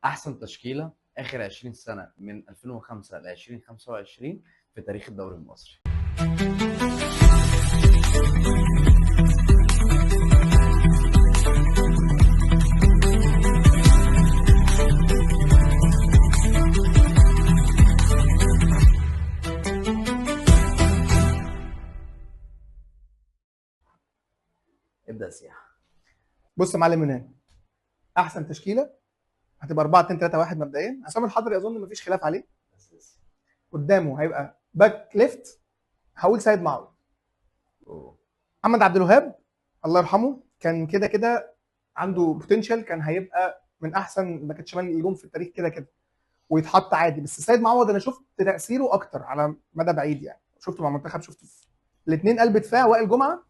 احسن تشكيله اخر 20 سنة من 2005 ل 2025 في تاريخ الدوري المصري. ابدا سياحة. بص يا معلم، من هنا احسن تشكيله هتبقى 4 2 3 1 مبدئيا. عصام الحضري اظن مفيش خلاف عليه. قدامه هيبقى back left، هقول سيد معوض. محمد عبد الوهاب الله يرحمه كان كده كده عنده potential، كان هيبقى من احسن باكات شمال الجون في التاريخ كده كده ويتحط عادي. بس سيد معوض انا شفت تاثيره اكتر على مدى بعيد، يعني شفته مع المنتخب، شفته الاثنين قلب دفاع، وائل جمعه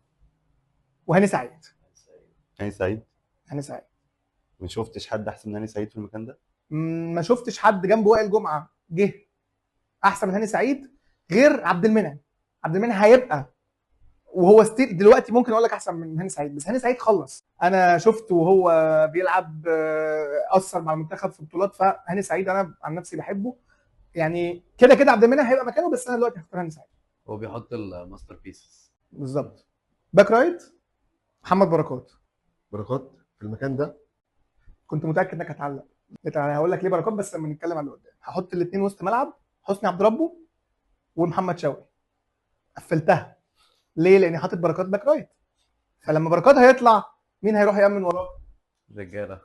وهاني سعيد. هاني سعيد، هاني سعيد ما شفتش حد احسن من هاني سعيد في المكان ده. ما شفتش حد جنب وائل جمعه جه احسن من هاني سعيد غير عبد المنعم. عبد المنعم هيبقى وهو still دلوقتي ممكن اقول لك احسن من هاني سعيد، بس هاني سعيد خلص. انا شفته وهو بيلعب، اثر مع المنتخب في بطولات، فهاني سعيد انا عن نفسي بحبه يعني. كده كده عبد المنعم هيبقى مكانه، بس انا دلوقتي هختار هاني سعيد. هو بيحط ال masterpieces بالظبط. back right محمد بركات. بركات في المكان ده كنت متاكد انك هتعلق. انا هقول لك ليه بركات بس لما نتكلم على اللي قدام. هحط الاثنين وسط ملعب، حسني عبد ربه ومحمد شوقي. قفلتها ليه؟ لاني حاطط بركات back right، فلما بركات هيطلع مين هيروح يامن وراه؟ رجاله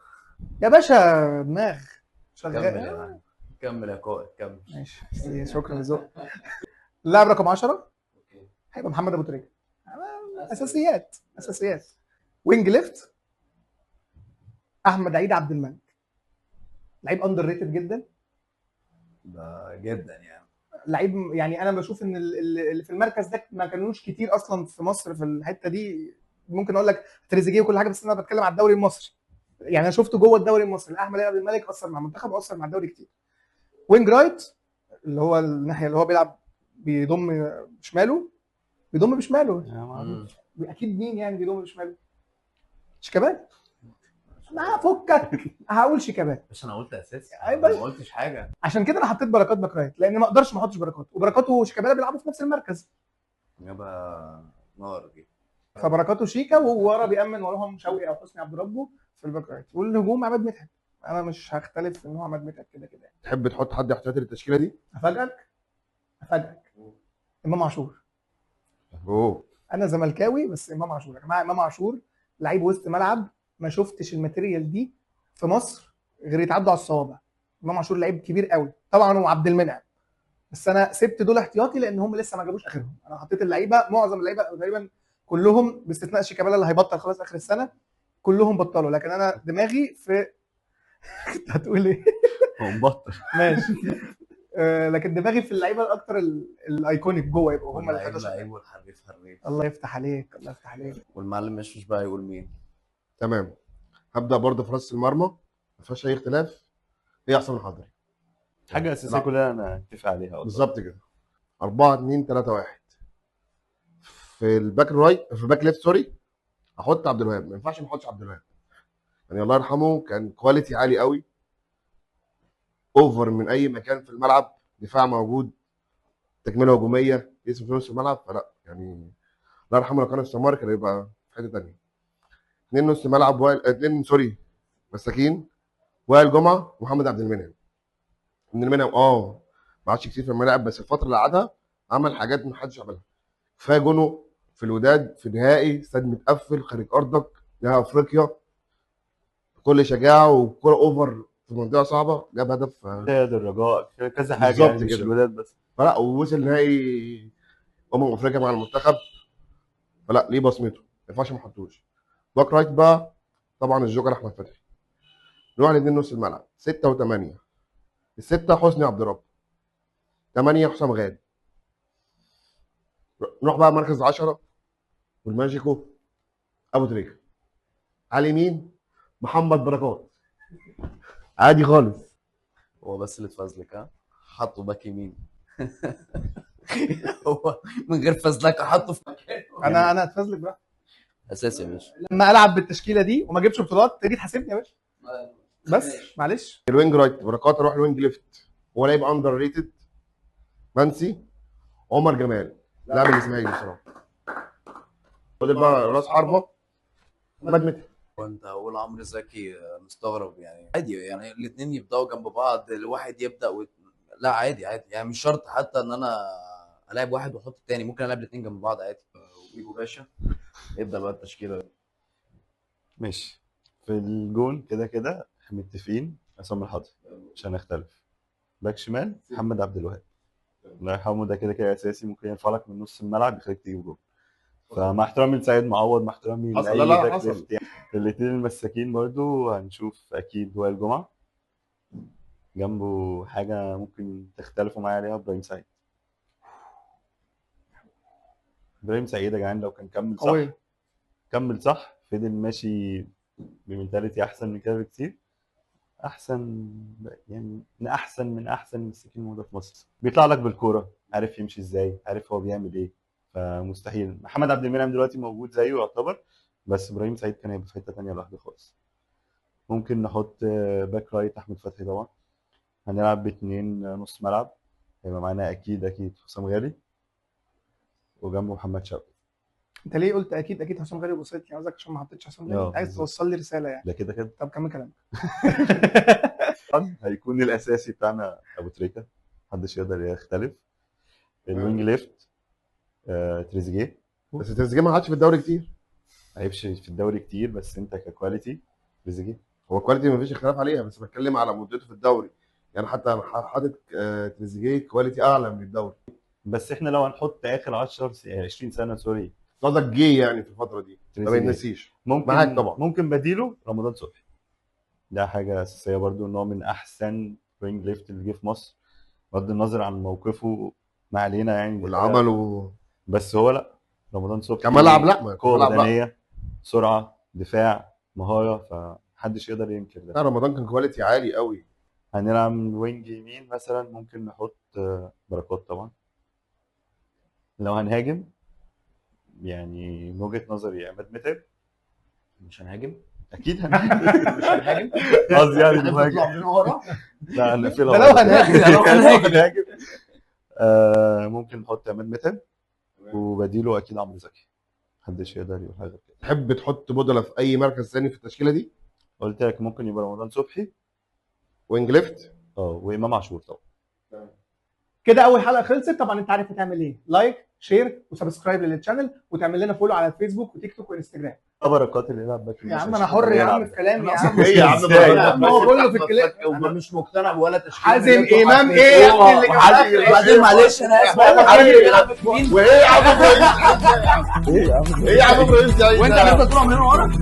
يا باشا، دماغ شغال. كمل يا معلم، كمل يا قائد، كمل. ماشي، شكرا لذوقك. اللاعب رقم 10 هيبقى محمد ابو تريكه. اساسيات اساسيات. wing left احمد عيد عبد الملك، لعيب underrated جدا ده جدا يعني. لعيب يعني انا بشوف ان اللي في المركز ده ما كانوش كتير اصلا في مصر في الحتة دي. ممكن اقول لك تريزيجيه وكل حاجة، بس انا بتكلم على الدوري المصري يعني. انا شفته جوه الدوري المصري. احمد عيد عبد الملك اثر مع المنتخب واثر مع الدوري كتير. wing right اللي هو الناحية اللي هو بيلعب بيضم بشماله، بيضم بشماله اكيد. مين يعني بيضم بشماله؟ شيكابالا. ما فكك، هقول شيكابالا. بس انا قلت اساسي، ما قلتش حاجة. عشان كده انا حطيت بركات back right، لان ما اقدرش ما احطش بركات، وبركات وشيكابالا بيلعبوا في نفس المركز. يبقى نار دي. فبركات وشيكا، وورا بيأمن وراهم شوقي او حسني عبد ربه في ال back right. والهجوم عماد متعب، انا مش هختلف ان هو عماد متعب كده كده. تحب تحط حد احتياطي للتشكيله دي؟ افاجئك، افاجئك، امام عاشور. اوه، انا زملكاوي بس امام عاشور يا جماعة. امام عاشور لعيب وسط ملعب، ما شفتش ال material دي في مصر غير يتعدوا على الصوابع. امام عاشور لعيب كبير قوي طبعا، وعبد المنعم، بس انا سبت دول احتياطي لان هم لسه ما جابوش اخرهم. انا حطيت اللعيبة، معظم اللعيبة تقريبا كلهم باستثناء شيكابالا اللي هيبطل خلاص اخر السنة، كلهم بطلوا. لكن انا دماغي في كنت هتقول ايه؟ هو مبطل ماشي. لكن دماغي في اللعيبة الاكثر ال iconic جوه، يبقوا هم ال 11 لعيب والحريف حريف. الله يفتح عليك، الله يفتح عليك. والمعلم مش بقى يقول مين. تمام، هبدا برضه في راس المرمى، ما فيهاش اي اختلاف. هي عصام الحضري، حاجة اساسية كلنا انا اتفق عليها بالظبط كده. 4 2 3 1 في ال back right، في ال back left sorry، احط عبد الوهاب. ما ينفعش ما احطش عبد الوهاب يعني، الله يرحمه كان quality عالي قوي، over من اي مكان في الملعب، دفاع موجود، تكمله هجومية، اسم في نص الملعب. فلا يعني الله يرحمه لو كان استمر كان يبقى في حتة ثانية. اثنين نص ملعب، وائل، اثنين sorry مساكين، وائل جمعه ومحمد عبد المنعم. عبد المنعم ما عادش كتير في الملاعب، بس الفترة اللي قعدها عمل حاجات ما حدش عملها. كفاية جونة في الوداد في نهائي استاد متقفل خارج ارضك، نهائي افريقيا، بكل شجاعة وكره over في منطقة صعبة، جاب هدف. الرجاء كذا حاجة يعني، مش الوداد بس. فلا، ووصل نهائي افريقيا مع المنتخب، فلا ليه بصمته، ما ينفعش ما احطوش. back right بقى طبعا الجوكر احمد فتحي. نروح لاثنين نص الملعب، 6 و8. الستة حسني عبد الرب، 8 حسام غالي. نروح بقى مركز 10 والماجيكو ابو تريكه. على اليمين محمد بركات، عادي خالص. هو بس اللي اتفزلك، ها حطه back يمين. هو من غير فزلكه حطه في مكانه. انا اتفزلك بقى اساسي يا باشا. لما العب بالتشكيله دي وما اجيبش بطولات تيجي تحاسبني يا باشا. بس معلش ال wing right بركات اروح ال wing left، هو لعيب underrated منسي. عمر جمال لاعب الاسماعيلي بصراحة. فاضل بقى راس حربه محمد متعب. كنت هقول عمرو زكي، مستغرب يعني، عادي يعني الاثنين يبداوا جنب بعض، الواحد يبدا لا عادي عادي يعني، مش شرط حتى ان انا العب واحد واحط الثاني، ممكن العب الاثنين جنب بعض عادي. ويجو باشا يبدا بقى التشكيلة. ماشي، في الجون كده كده احنا متفقين عصام الحضري، مش هنختلف. باك شمال محمد عبد الوهاب، الله يرحمه، ده كده كده اساسي، ممكن يرفع لك من نص الملعب يخليك تجيب جول. فمع احترامي لسيد معوض، مع احترامي حصل. لاي لا، لا، باك حصل. left يعني. الاثنين المساكين برضو هنشوف اكيد وائل جمعه جنبه حاجة ممكن تختلفوا معايا عليها، ابراهيم سعيد. ابراهيم سعيد يا جدعان لو كان كمل صح، قوي كمل صح، فضل ماشي ب mentality احسن من كده بكتير، احسن يعني من احسن من احسن المساكين الموجودة في مصر. بيطلع لك بالكورة، عارف يمشي ازاي، عارف هو بيعمل ايه، فمستحيل. محمد عبد المنعم دلوقتي موجود زيه يعتبر، بس ابراهيم سعيد كان هيبقى في حتة ثانية لوحده خالص. ممكن نحط back right احمد فتحي طبعا. هنلعب باتنين نص ملعب، هيبقى معانا اكيد اكيد حسام غالي وجنبه محمد شوقي. انت ليه قلت اكيد اكيد حسام غالي وبصيت يعني قصدك عشان ما حطيتش حسام غالي؟ اه، عايز بالظبط. توصل لي رسالة يعني. ده كده كده. طب كمل كلامك. هيكون الاساسي بتاعنا ابو تريكه، محدش يقدر يختلف. ال wing left تريزيجيه. بس تريزيجيه ما عادش في الدوري كتير. ما لعبش في الدوري كتير، بس انت ك quality تريزيجيه هو quality ما فيش اختلاف عليها، بس بتكلم على مدته في الدوري يعني. حتى انا حاطط تريزيجيه quality اعلى من الدوري. بس احنا لو هنحط اخر 10 20 سنة sorry، قصدك جه يعني في الفترة دي ما تريزيجيه. يتنسيش. ممكن معاك طبعا. ممكن بديله رمضان صبحي، ده حاجة اساسية برضو، ان هو من احسن wing left اللي جه في مصر، بغض النظر عن موقفه ما علينا يعني، واللي عمله بس هو لا رمضان صبحي كملعب لا، ما قوة كملعب لا. بدنية، سرعة، دفاع، مهارة، فمحدش يقدر ينكر ده. لا رمضان كان quality عالي قوي. هنلعب wing يمين مثلا، ممكن نحط بركات طبعا. لو هنهاجم يعني من وجهه نظري عماد متعب. مش هنهاجم؟ اكيد هنهاجم. مش هنهاجم؟ قصدي يعني هنفضل مهاجم. طول عمرنا ورا. لا هنقفلها ده لو ورا. هنهاجم. لو هنهاجم ممكن نحط عماد متعب وبديله اكيد عمرو زكي، محدش يقدر يقول حاجة غير كده. تحب تحط بدله في اي مركز ثاني في التشكيلة دي؟ قلت لك ممكن يبقى رمضان صبحي wing left، وامام عاشور طبعا. كده اول حلقة خلصت. طبعا انت عارف هتعمل ايه، like share و subscribe لل channel، وتعمل لنا follow على الفيسبوك وتيك توك وانستجرام. بركات اللي يلعب باك يا عم انا حر يا عم في كلامي يا عم. ايه يا عم إزاي؟ يا عم هو كله في الكلام. انا مش مقتنع بولا تشكيله. حازم امام ايه يا ابني اللي كان في الآخر؟ بعدين معلش انا اسف، بقول لك حازم إيه؟ بيلعب باك يمين وايه يا عم ابراهيم؟ ايه يا عم؟ ايه يا عم ابراهيم سعيد وانت ده؟ هتفضل طول عمرنا ورا.